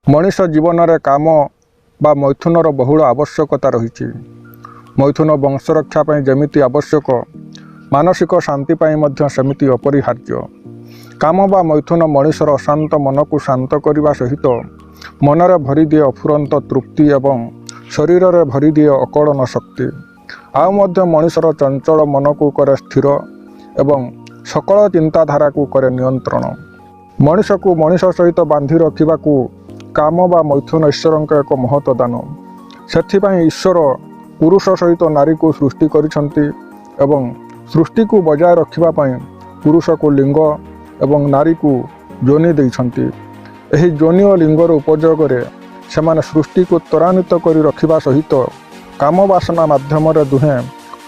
ମଣିଷ ଜୀବନରେ କାମ ବା ମୈଥୁନର ବହୁଳ ଆବଶ୍ୟକତା ରହିଛି। ମୈଥୁନ ବଂଶ ରକ୍ଷା ପାଇଁ ଯେମିତି ଆବଶ୍ୟକ, ମାନସିକ ଶାନ୍ତି ପାଇଁ ମଧ୍ୟ ସେମିତି ଅପରିହାର୍ଯ୍ୟ। କାମ ବା ମୈଥୁନ ମଣିଷର ଅଶାନ୍ତ ମନକୁ ଶାନ୍ତ କରିବା ସହିତ ମନରେ ଭରିଦିଏ ଅଫୁରନ୍ତ ତୃପ୍ତି ଏବଂ ଶରୀରରେ ଭରିଦିଏ ଅକଳନ ଶକ୍ତି। ଆଉ ମଧ୍ୟ ମଣିଷର ଚଞ୍ଚଳ ମନକୁ କରେ ସ୍ଥିର ଏବଂ ସକଳ ଚିନ୍ତାଧାରାକୁ କରେ ନିୟନ୍ତ୍ରଣ। ମଣିଷକୁ ମଣିଷ ସହିତ ବାନ୍ଧି ରଖିବାକୁ କାମ ବା ମୈଥୁନ ଈଶ୍ୱରଙ୍କ ଏକ ମହତ ଦାନ। ସେଥିପାଇଁ ଈଶ୍ୱର ପୁରୁଷ ସହିତ ନାରୀକୁ ସୃଷ୍ଟି କରିଛନ୍ତି ଏବଂ ସୃଷ୍ଟିକୁ ବଜାୟ ରଖିବା ପାଇଁ ପୁରୁଷକୁ ଲିଙ୍ଗ ଏବଂ ନାରୀକୁ ଯୋନି ଦେଇଛନ୍ତି। ଏହି ଯୋନି ଓ ଲିଙ୍ଗର ଉପଯୋଗରେ ସେମାନେ ସୃଷ୍ଟିକୁ ତ୍ୱରାନ୍ୱିତ କରି ରଖିବା ସହିତ କାମ ବାସନା ମାଧ୍ୟମରେ ଦୁହେଁ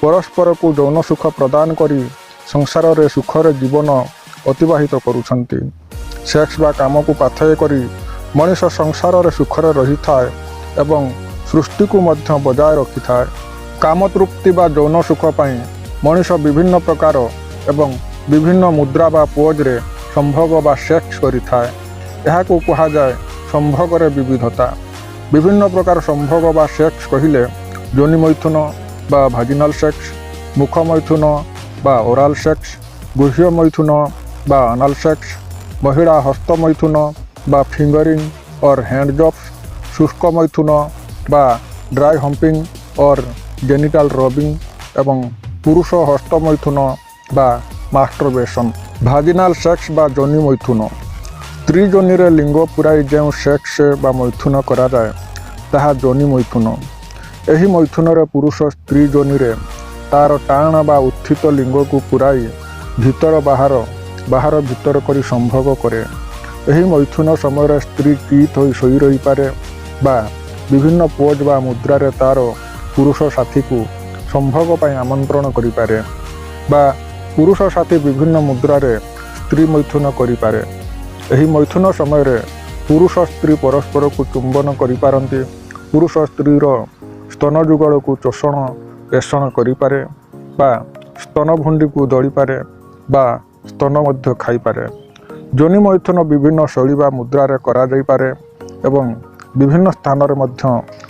ପରସ୍ପରକୁ ଯୌନ ସୁଖ ପ୍ରଦାନ କରି ସଂସାରରେ ସୁଖରେ ଜୀବନ ଅତିବାହିତ କରୁଛନ୍ତି। ସେକ୍ସ ବା କାମକୁ ପାଥେୟ କରି ମଣିଷ ସଂସାରରେ ସୁଖରେ ରହିଥାଏ ଏବଂ ସୃଷ୍ଟିକୁ ମଧ୍ୟ ବଜାୟ ରଖିଥାଏ। କାମ ତୃପ୍ତି ବା ଯୌନ ସୁଖ ପାଇଁ ମଣିଷ ବିଭିନ୍ନ ପ୍ରକାର ଏବଂ ବିଭିନ୍ନ ମୁଦ୍ରା ବା ପୋଜରେ ସମ୍ଭୋଗ ବା ସେକ୍ସ କରିଥାଏ। ଏହାକୁ କୁହାଯାଏ ସମ୍ଭୋଗରେ ବିବିଧତା। ବିଭିନ୍ନ ପ୍ରକାର ସମ୍ଭୋଗ ବା ସେକ୍ସ କହିଲେ ଯୋନି ମୈଥୁନ ବା ଭାଜିନାଲ ସେକ୍ସ, ମୁଖ ମୈଥୁନ ବା ଓରାଲ ସେକ୍ସ, ଗୁହ୍ୟ ମୈଥୁନ ବା ଆନାଲ ସେକ୍ସ, ମହିଳା ହସ୍ତ ମୈଥୁନ ବା ଫିଙ୍ଗରିଂ ଅର୍ ହ୍ୟାଣ୍ଡ ଜବ୍ସ, ଶୁଷ୍କ ମୈଥୁନ ବା ଡ୍ରାଇ ହମ୍ପିଂ ଅର୍ ଜେନିଟାଲ ରବିଂ ଏବଂ ପୁରୁଷ ହସ୍ତ ମୈଥୁନ ବା ମାଷ୍ଟରବେସନ୍। ଭାଜିନାଲ ସେକ୍ସ ବା ଯୋନି ମୈଥୁନ। ସ୍ତ୍ରୀ ଯୋନିରେ ଲିଙ୍ଗ ପୁରାଇ ଯେଉଁ ସେକ୍ସ ବା ମୈଥୁନ କରାଯାଏ, ତାହା ଯୋନି ମୈଥୁନ। ଏହି ମୈଥୁନରେ ପୁରୁଷ ସ୍ତ୍ରୀ ଯୋନିରେ ତାର ଟାଣ ବା ଉତ୍ଥିତ ଲିଙ୍ଗକୁ ପୁରାଇ ଭିତର ବାହାର, ବାହାର ଭିତର କରି ସମ୍ଭୋଗ କରେ। ଏହି ମୈଥୁନ ସମୟରେ ସ୍ତ୍ରୀ ଚିତ୍ ହୋଇ ଶୋଇ ରହିପାରେ ବା ବିଭିନ୍ନ ପୋଜ୍ ବା ମୁଦ୍ରାରେ ତାର ପୁରୁଷ ସାଥୀକୁ ସମ୍ଭୋଗ ପାଇଁ ଆମନ୍ତ୍ରଣ କରିପାରେ ବା ପୁରୁଷ ସାଥୀ ବିଭିନ୍ନ ମୁଦ୍ରାରେ ସ୍ତ୍ରୀ ମୈଥୁନ କରିପାରେ। ଏହି ମୈଥୁନ ସମୟରେ ପୁରୁଷ ସ୍ତ୍ରୀ ପରସ୍ପରକୁ ଚୁମ୍ବନ କରିପାରନ୍ତି। ପୁରୁଷ ସ୍ତ୍ରୀର ସ୍ତନ ଯୁଗଳକୁ ଚୋଷଣ ପେଷଣ କରିପାରେ ବା ସ୍ତନଭୁଣ୍ଡିକୁ ଦଳିପାରେ ବା ସ୍ତନ ମଧ୍ୟ ଖାଇପାରେ। ଯୋନି ମୈଥୁନ ବିଭିନ୍ନ ଶୈଳୀ ବା ମୁଦ୍ରାରେ କରାଯାଇପାରେ ଏବଂ ବିଭିନ୍ନ ସ୍ଥାନରେ ମଧ୍ୟ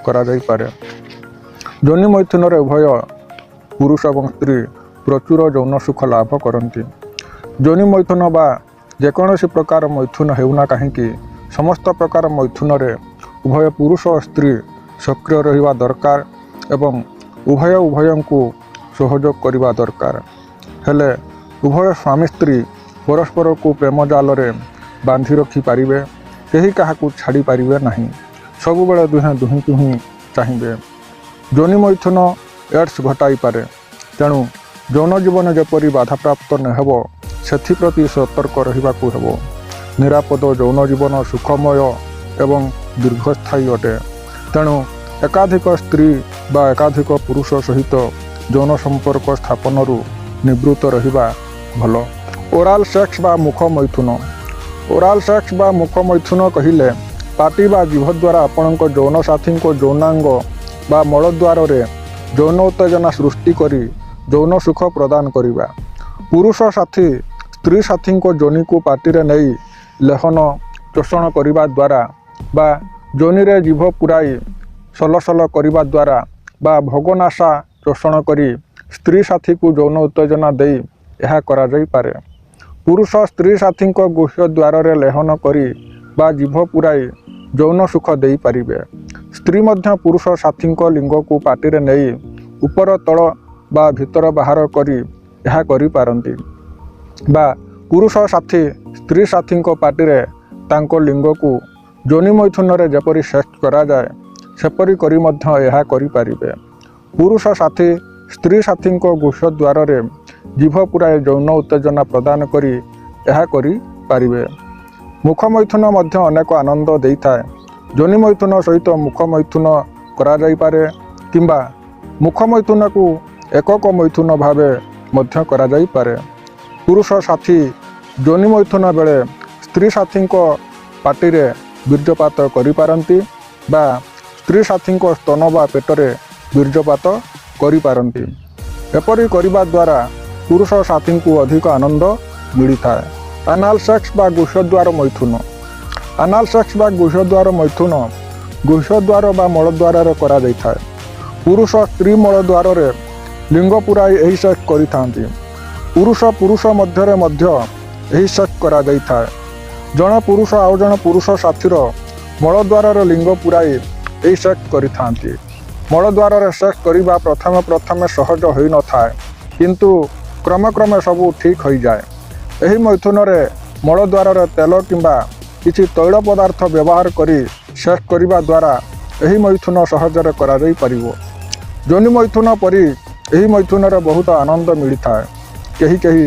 କରାଯାଇପାରେ। ଯୋନି ମୈଥୁନରେ ଉଭୟ ପୁରୁଷ ଏବଂ ସ୍ତ୍ରୀ ପ୍ରଚୁର ଯୌନ ସୁଖ ଲାଭ କରନ୍ତି। ଯୋନି ମୈଥୁନ ବା ଯେକୌଣସି ପ୍ରକାର ମୈଥୁନ ହେଉନା କାହିଁକି, ସମସ୍ତ ପ୍ରକାର ମୈଥୁନରେ ଉଭୟ ପୁରୁଷ ଓ ସ୍ତ୍ରୀ ସକ୍ରିୟ ରହିବା ଦରକାର ଏବଂ ଉଭୟ ଉଭୟଙ୍କୁ ସହଯୋଗ କରିବା ଦରକାର। ହେଲେ ଉଭୟ ସ୍ୱାମୀ ସ୍ତ୍ରୀ ପରସ୍ପରକୁ ପ୍ରେମ ଜାଲରେ ବାନ୍ଧି ରଖିପାରିବେ। କେହି କାହାକୁ ଛାଡ଼ି ପାରିବେ ନାହିଁ। ସବୁବେଳେ ଦୁହେଁ ଦୁହିଁକୁ ହିଁ ଚାହିଁବେ। ଯୋନି ମୈଥୁନ ଏଡ୍ସ ଘଟାଇପାରେ। ତେଣୁ ଯୌନ ଜୀବନ ଯେପରି ବାଧାପ୍ରାପ୍ତ ନ ହେବ, ସେଥିପ୍ରତି ସତର୍କ ରହିବାକୁ ହେବ। ନିରାପଦ ଯୌନ ଜୀବନ ସୁଖମୟ ଏବଂ ଦୀର୍ଘସ୍ଥାୟୀ ଅଟେ। ତେଣୁ ଏକାଧିକ ସ୍ତ୍ରୀ ବା ଏକାଧିକ ପୁରୁଷ ସହିତ ଯୌନ ସମ୍ପର୍କ ସ୍ଥାପନରୁ ନିବୃତ୍ତ ରହିବା ଭଲ। ଓରାଲ ସେକ୍ସ ବା ମୁଖ ମୈଥୁନ। ଓରାଲ ସେକ୍ସ ବା ମୁଖ ମୈଥୁନ କହିଲେ ପାଟି ବା ଜିଭ ଦ୍ୱାରା ଆପଣଙ୍କ ଯୌନ ସାଥୀଙ୍କ ଯୌନାଙ୍ଗ ବା ମଳଦ୍ୱାରରେ ଯୌନ ଉତ୍ତେଜନା ସୃଷ୍ଟି କରି ଯୌନ ସୁଖ ପ୍ରଦାନ କରିବା। ପୁରୁଷ ସାଥୀ ସ୍ତ୍ରୀ ସାଥୀଙ୍କ ଯୋନିକୁ ପାଟିରେ ନେଇ ଲେହନ ଚୋଷଣ କରିବା ଦ୍ୱାରା ବା ଯୋନିରେ ଜିଭ ପୁରାଇ ସଲସଲ କରିବା ଦ୍ୱାରା ବା ଭୋଗନାସା ଚୋଷଣ କରି ସ୍ତ୍ରୀ ସାଥୀକୁ ଯୌନ ଉତ୍ତେଜନା ଦେଇ ଏହା କରାଯାଇପାରେ। ପୁରୁଷ ସ୍ତ୍ରୀ ସାଥୀଙ୍କ ଗୁହ୍ୟ ଦ୍ୱାରରେ ଲେହନ କରି ବା ଜିଭ ପୁରାଇ ଯୌନ ସୁଖ ଦେଇପାରିବେ। ସ୍ତ୍ରୀ ମଧ୍ୟ ପୁରୁଷ ସାଥୀଙ୍କ ଲିଙ୍ଗକୁ ପାଟିରେ ନେଇ ଉପର ତଳ ବା ଭିତର ବାହାର କରି ଏହା କରିପାରନ୍ତି ବା ପୁରୁଷ ସାଥୀ ସ୍ତ୍ରୀ ସାଥୀଙ୍କ ପାଟିରେ ତାଙ୍କ ଲିଙ୍ଗକୁ ଯୋନି ମୈଥୁନରେ ଯେପରି ସେକ୍ସ କରାଯାଏ, ସେପରି କରି ମଧ୍ୟ ଏହା କରିପାରିବେ। ପୁରୁଷ ସାଥୀ ସ୍ତ୍ରୀ ସାଥୀଙ୍କ ଗୁହ୍ୟ ଦ୍ୱାରରେ ଜିଭ ପୁରାଇ ଯୌନ ଉତ୍ତେଜନା ପ୍ରଦାନ କରି ଏହା କରିପାରିବେ। ମୁଖ ମୈଥୁନ ମଧ୍ୟ ଅନେକ ଆନନ୍ଦ ଦେଇଥାଏ। ଯୋନି ମୈଥୁନ ସହିତ ମୁଖ ମୈଥୁନ କରାଯାଇପାରେ କିମ୍ବା ମୁଖ ମୈଥୁନକୁ ଏକକ ମୈଥୁନ ଭାବେ ମଧ୍ୟ କରାଯାଇପାରେ। ପୁରୁଷ ସାଥୀ ଯୋନି ମୈଥୁନ ବେଳେ ସ୍ତ୍ରୀ ସାଥୀଙ୍କ ପାଟିରେ ବୀର୍ଯ୍ୟପାତ କରିପାରନ୍ତି ବା ସ୍ତ୍ରୀ ସାଥୀଙ୍କ ସ୍ତନ ବା ପେଟରେ ବୀର୍ଯ୍ୟପାତ କରିପାରନ୍ତି। ଏପରି କରିବା ଦ୍ୱାରା ପୁରୁଷ ସାଥୀଙ୍କୁ ଅଧିକ ଆନନ୍ଦ ମିଳିଥାଏ। ଆନାଲ ସେକ୍ସ ବା ଗୁହ୍ୟଦ୍ୱାର ମୈଥୁନ। ଆନାଲ ସେକ୍ସ ବା ଗୁହ୍ୟଦ୍ୱାର ମୈଥୁନ ଗୁହ୍ୟଦ୍ୱାର ବା ମଳଦ୍ୱାରରେ କରାଯାଇଥାଏ। ପୁରୁଷ ସ୍ତ୍ରୀ ମଳଦ୍ୱାରରେ ଲିଙ୍ଗ ପୁରାଇ ଏହି ସେକ୍ସ କରିଥାନ୍ତି। ପୁରୁଷ ପୁରୁଷ ମଧ୍ୟରେ ମଧ୍ୟ ଏହି ସେକ୍ସ କରାଯାଇଥାଏ। ଜଣେ ପୁରୁଷ ଆଉ ଜଣେ ପୁରୁଷ ସାଥୀର ମଳଦ୍ୱାରରେ ଲିଙ୍ଗ ପୁରାଇ ଏହି ସେକ୍ସ କରିଥାନ୍ତି। ମଳଦ୍ୱାରରେ ସେକ୍ସ କରିବା ପ୍ରଥମେ ପ୍ରଥମେ ସହଜ ହୋଇନଥାଏ, କିନ୍ତୁ କ୍ରମେ କ୍ରମେ ସବୁ ଠିକ୍ ହୋଇଯାଏ। ଏହି ମୈଥୁନରେ ମଳଦ୍ୱାରରେ ତେଲ କିମ୍ବା କିଛି ତୈଳ ପଦାର୍ଥ ବ୍ୟବହାର କରି ସେକ୍ସ କରିବା ଦ୍ୱାରା ଏହି ମୈଥୁନ ସହଜରେ କରାଯାଇପାରିବ। ଯୋନି ମୈଥୁନ ପରି ଏହି ମୈଥୁନରେ ବହୁତ ଆନନ୍ଦ ମିଳିଥାଏ। କେହି କେହି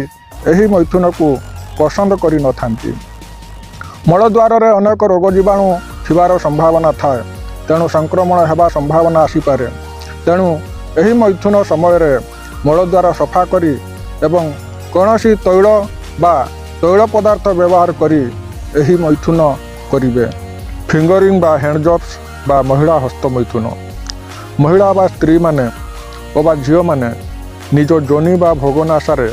ଏହି ମୈଥୁନକୁ ପସନ୍ଦ କରିନଥାନ୍ତି। ମଳଦ୍ୱାରରେ ଅନେକ ରୋଗ ଜୀବାଣୁ ଥିବାର ସମ୍ଭାବନା ଥାଏ, ତେଣୁ ସଂକ୍ରମଣ ହେବା ସମ୍ଭାବନା ଆସିପାରେ। ତେଣୁ ଏହି ମୈଥୁନ ସମୟରେ ମଳଦ୍ୱାର ସଫା କରି ଏବଂ କୌଣସି ତୈଳ ବା ତୈଳ ପଦାର୍ଥ ବ୍ୟବହାର କରି ଏହି ମୈଥୁନ କରିବେ। ଫିଙ୍ଗରିଂ ବା ହ୍ୟାଣ୍ଡଜବ୍ସ ବା ମହିଳା ହସ୍ତମୈଥୁନ। ମହିଳା ବା ସ୍ତ୍ରୀମାନେ ଅବା ଝିଅମାନେ ନିଜ ଯୋନି ବା ଭୋଗନାଶାରେ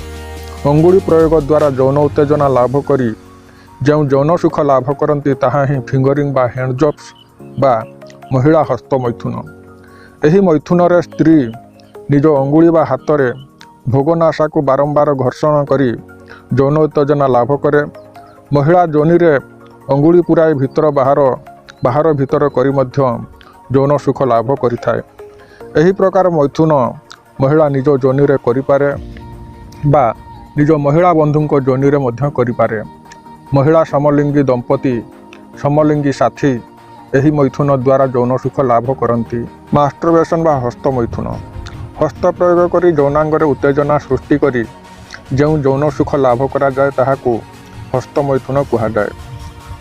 ଅଙ୍ଗୁଳି ପ୍ରୟୋଗ ଦ୍ୱାରା ଯୌନ ଉତ୍ତେଜନା ଲାଭ କରି ଯେଉଁ ଯୌନ ସୁଖ ଲାଭ କରନ୍ତି, ତାହା ହିଁ ଫିଙ୍ଗରିଂ ବା ହ୍ୟାଣ୍ଡଜବ୍ସ ବା ମହିଳା ହସ୍ତମୈଥୁନ। ଏହି ମୈଥୁନରେ ସ୍ତ୍ରୀ ନିଜ ଅଙ୍ଗୁଳି ବା ହାତରେ ଭୋଗନାଶାକୁ ବାରମ୍ବାର ଘର୍ଷଣ କରି ଯୌନ ଉତ୍ତେଜନା ଲାଭ କରେ। ମହିଳା ଯୋନିରେ ଅଙ୍ଗୁଳି ପୁରାଇ ଭିତର ବାହାର, ବାହାର ଭିତର କରି ମଧ୍ୟ ଯୌନ ସୁଖ ଲାଭ କରିଥାଏ। ଏହି ପ୍ରକାର ମୈଥୁନ ମହିଳା ନିଜ ଯୋନିରେ କରିପାରେ ବା ନିଜ ମହିଳା ବନ୍ଧୁଙ୍କ ଯୋନିରେ ମଧ୍ୟ କରିପାରେ। ମହିଳା ସମଲିଙ୍ଗୀ ଦମ୍ପତି, ସମଲିଙ୍ଗୀ ସାଥୀ ଏହି ମୈଥୁନ ଦ୍ୱାରା ଯୌନ ସୁଖ ଲାଭ କରନ୍ତି। ମାଷ୍ଟରବେସନ୍ ବା ହସ୍ତ ମୈଥୁନ। ହସ୍ତ ପ୍ରୟୋଗ କରି ଯୌନାଙ୍ଗରେ ଉତ୍ତେଜନା ସୃଷ୍ଟି କରି ଯେଉଁ ଯୌନ ସୁଖ ଲାଭ କରାଯାଏ, ତାହାକୁ ହସ୍ତମୈଥୁନ କୁହାଯାଏ।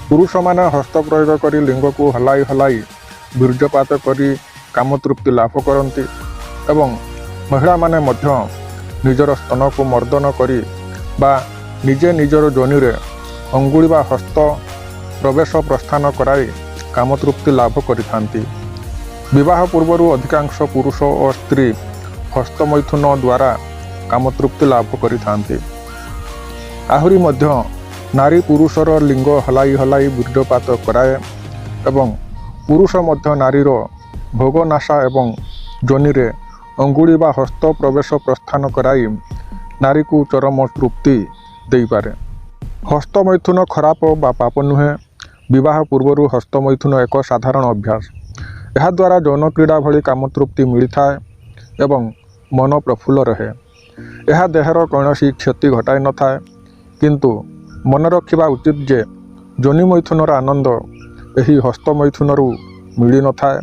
ପୁରୁଷମାନେ ହସ୍ତ ପ୍ରୟୋଗ କରି ଲିଙ୍ଗକୁ ହଲାଇ ହଲାଇ ବୀର୍ଯ୍ୟପାତ କରି କାମତୃପ୍ତି ଲାଭ କରନ୍ତି ଏବଂ ମହିଳାମାନେ ମଧ୍ୟ ନିଜର ସ୍ତନକୁ ମର୍ଦ୍ଦନ କରି ବା ନିଜେ ନିଜର ଯୋନିରେ ଅଙ୍ଗୁଳି ବା ହସ୍ତ ପ୍ରବେଶ ପ୍ରସ୍ଥାନ କରାଇ କାମତୃପ୍ତି ଲାଭ କରିଥାନ୍ତି। ବିବାହ ପୂର୍ବରୁ ଅଧିକାଂଶ ପୁରୁଷ ଓ ସ୍ତ୍ରୀ ହସ୍ତମୈଥୁନ ଦ୍ୱାରା କାମତୃପ୍ତି ଲାଭ କରିଥାନ୍ତି। ଆହୁରି ମଧ୍ୟ ନାରୀ ପୁରୁଷର ଲିଙ୍ଗ ହଲାଇ ହଲାଇ ବୀର୍ଯ୍ୟପାତ କରାଏ ଏବଂ ପୁରୁଷ ମଧ୍ୟ ନାରୀର ଭୋଗନାଶା ଏବଂ ଯୋନିରେ ଅଙ୍ଗୁଳି ବା ହସ୍ତ ପ୍ରବେଶ ପ୍ରସ୍ଥାନ କରାଇ ନାରୀକୁ ଚରମ ତୃପ୍ତି ଦେଇପାରେ। ହସ୍ତମୈଥୁନ ଖରାପ ବା ପାପ ନୁହେଁ। ବିବାହ ପୂର୍ବରୁ ହସ୍ତମୈଥୁନ ଏକ ସାଧାରଣ ଅଭ୍ୟାସ। ଏହାଦ୍ୱାରା ଯୌନକ୍ରୀଡ଼ା ଭଳି କାମତୃପ୍ତି ମିଳିଥାଏ ଏବଂ ମନ ପ୍ରଫୁଲ୍ଲ ରହେ। ଏହା ଦେହର କୌଣସି କ୍ଷତି ଘଟାଇନଥାଏ। କିନ୍ତୁ ମନେ ରଖିବା ଉଚିତ ଯେ ଯୋନି ମୈଥୁନର ଆନନ୍ଦ ଏହି ହସ୍ତମୈଥୁନରୁ ମିଳିନଥାଏ।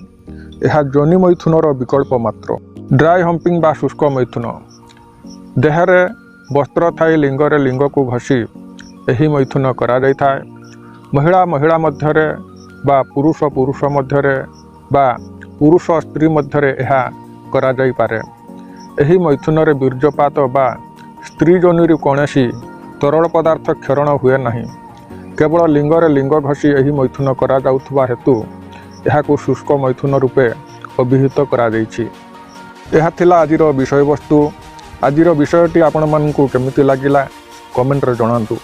ଏହା ଯୋନି ମୈଥୁନର ବିକଳ୍ପ ମାତ୍ର। ଡ୍ରାଇ ହମ୍ପିଂ ବା ଶୁଷ୍କ ମୈଥୁନ। ଦେହରେ ବସ୍ତ୍ର ଥାଇ ଲିଙ୍ଗରେ ଲିଙ୍ଗକୁ ଘଷି ଏହି ମୈଥୁନ କରାଯାଇଥାଏ। ମହିଳା ମହିଳା ମଧ୍ୟରେ ବା ପୁରୁଷ ପୁରୁଷ ମଧ୍ୟରେ ବା ପୁରୁଷ ସ୍ତ୍ରୀ ମଧ୍ୟରେ ଏହା କରାଯାଇପାରେ। ଏହି ମୈଥୁନରେ ବୀର୍ଯ୍ୟପାତ ବା ସ୍ତ୍ରୀ ଯୋନିରୁ କୌଣସି ତରଳ ପଦାର୍ଥ କ୍ଷରଣ ହୁଏ ନାହିଁ। କେବଳ ଲିଙ୍ଗରେ ଲିଙ୍ଗ ଘଷି ଏହି ମୈଥୁନ କରାଯାଉଥିବା ହେତୁ ଏହାକୁ ଶୁଷ୍କ ମୈଥୁନ ରୂପେ ଅଭିହିତ କରାଯାଇଛି। ଏହା ଥିଲା ଆଜିର ବିଷୟବସ୍ତୁ। ଆଜିର ବିଷୟଟି ଆପଣମାନଙ୍କୁ କେମିତି ଲାଗିଲା, କମେଣ୍ଟରେ ଜଣାନ୍ତୁ।